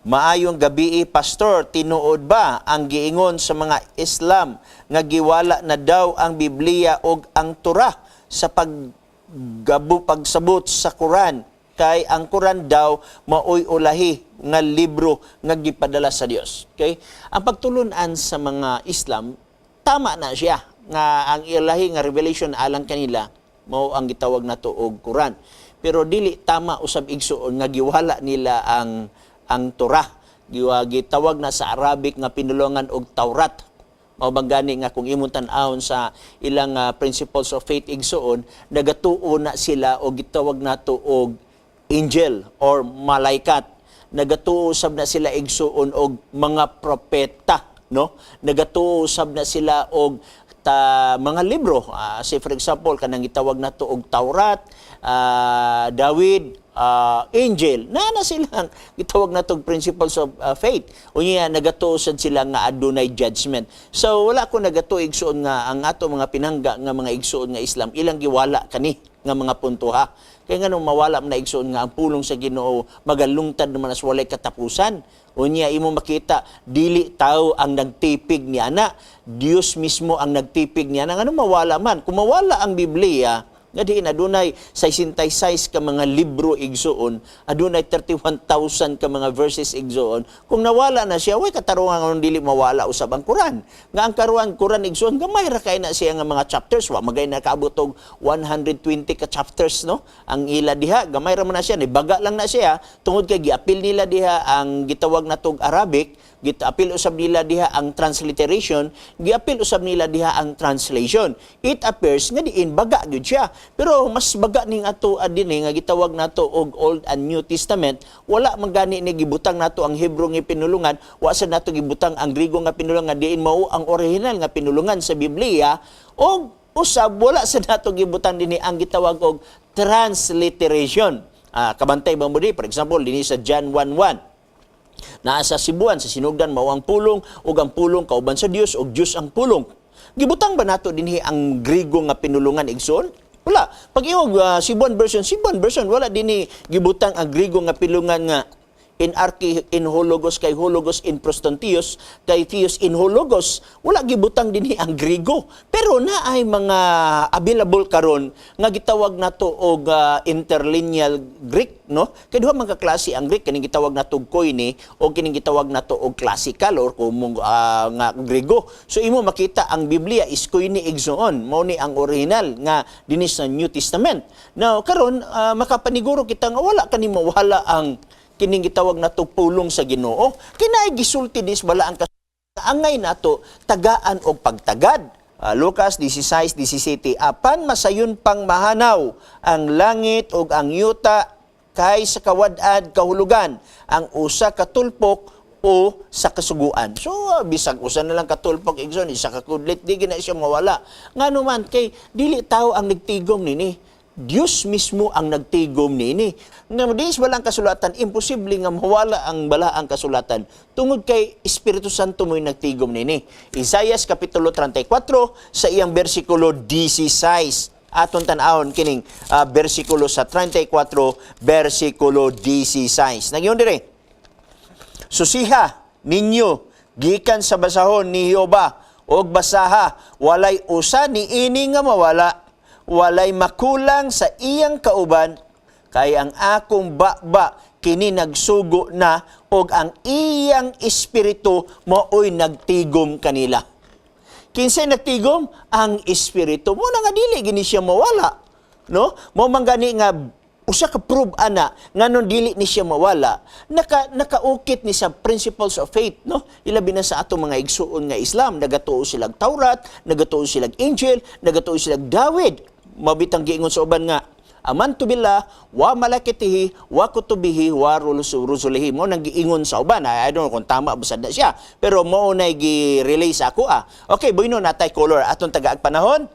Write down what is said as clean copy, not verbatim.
Maayong gabi, Pastor. Tinuod ba ang giingon sa mga Islam nga giwala na daw ang Biblia og ang Torah sa paggabu pagsabot sa Quran, kay ang Quran daw maoy ulahi nga libro nga gipadala sa Dios? Okay? Ang pagtulunan sa mga Islam, tama na siya nga ang ilahi nga revelation alang kanila mao ang gitawag nato og Quran. Pero dili tama usab, igsuon, nga giwala nila ang Torah. Gitawag na sa Arabic nga pinulungan og Taurat. Mao bang gani nga kung imong tan-awon sa ilang principles of faith, igsuon, nagatuo na sila og gitawag nato og angel or malaikat. Nagatuo sab na sila, igsuon, og mga propeta, no? Nagatuo sab na sila og ta mga libro. Say for example, kanang gitawag nato og Taurat, Dawid, angel. Na silang gitawag nato og principles of faith. Unya nagatuo sad sila nga adunay judgment. So wala ko nagatuo, igsuon, nga ang ato mga pinangga nga mga igsuon nga Islam ilang giwala kani nga mga punto, ha. Kaya nga nung mawala man na, igsuon, nga ang pulong sa Ginoo magalungtad naman as walay katapusan. Unya imo makita, dili tao ang nagtipig ni ana, Dios mismo ang nagtipig niya. Ngano mawala man? Kung mawala ang Biblia, nga diin adunay 66 ka mga libro, igsuon, adunay 31,000 ka mga verses, igsuon. Kung nawala na siya, way katarungan nga dili mawala usab ang Quran. Nga ang karuan Quran, igsuon, gamay ra kay na siya nga mga chapters, wa magay nakaabot og 120 ka chapters, no? Ang ila diha, gamay ra man na siya, ni baga lang na siya tungod kay giapil nila diha ang gitawag natog Arabic, giapil usab nila diha ang transliteration, giapil usab nila diha ang translation. It appears nga diin baga gyud siya. Pero mas baga ning ato dinhi nga gitawag nato og Old and New Testament, wala man gani ni gibutang nato ang Hebrew nga pinulungan, wa sa nato gibutang ang Griego nga pinulungan, diin mao ang original nga pinulungan sa Biblia, og usab wala sa nato gibutang dinhi ang gitawag og transliteration. Kabantay ba mo di? For example, dinhi sa John 1:1. Naa sa sibuan, sa sinugdan mao ang Pulong, ug ang Pulong kauban sa Dios, ug Dios ang Pulong. Gibutang ba nato dinhi ang Griego nga pinulungan, igsoon? Wala. Pag imong Cebuan version, Cebuan version, wala dinhi gibutang ang Griego nga pinulungan nga in arche in ho logos kai ho logos in pros ton theos kai theos in ho logos. Wala gibutang dinhi ang Griego, pero naay mga available karon nga gitawag nato og interlineal Greek, no? Kay duha man ka klase ang Greek, kining gitawag nato og Koine o kining gitawag nato og classical or kumong nga Griego. So imo makita ang Biblia is Koine, igsoon. Mao ni ang original nga dinhi sa New Testament. Now karon, makapaniguro kita nga wala kani mawala ang kining gitawag nato pulong sa Ginoo. Kinaay gisulti dis bala ang angay nato tagaan og pagtagad. Lucas 16:17, "Apan masayon pang mahanaw ang langit ug ang yuta kay sa kawad-ad kahulugan ang usa ka tulpok o sa kasuguan." So, bisag usa na lang katulpok, igsoon, isa ka kudlit, di gina siya mawala. Ngano man kay dili tao ang nagtigom nini. Dios mismo ang nagtigom niini. Nga diis walang kasulatan, imposible nga mawala ang balaang kasulatan tungod kay Espiritu Santo mo'y nagtigom niini. Isaias kapitulo 34 sa iyang bersikulo 16. Aton tan-awon kining bersikulo sa 34 bersikulo 16. Nagyon dire. "Susiha ninyo gikan sa basahon ni Jehova og basaha, walay usa niini nga mawala, walay makulang sa iyang kauban, kay ang akong baba kini nagsugo na og ang iyang espiritu maoy nagtigom kanila." Kinsay nagtigom? Ang espiritu. Mo na nga dili gini siya mawala. No? Mo man gani nga usa ka proof ana nganong dili ni siya mawala, nakaukit ni sa principles of faith, no? Ilabi na sa ato mga igsuon nga Islam, nagatuo silang Taurat, nagatuo silang angel, nagatuo silang Dawid. Mabitang giingon sa uban nga "Amantu billah wa malaikatihi wa kutubihi wa rusulihi." Mo nang giingon sa uban. I don't know kung tama ba sad na siya, pero mo na gi-relay sa ako, ah. Okay, bueno, natay caller. Atong tagaag panahon.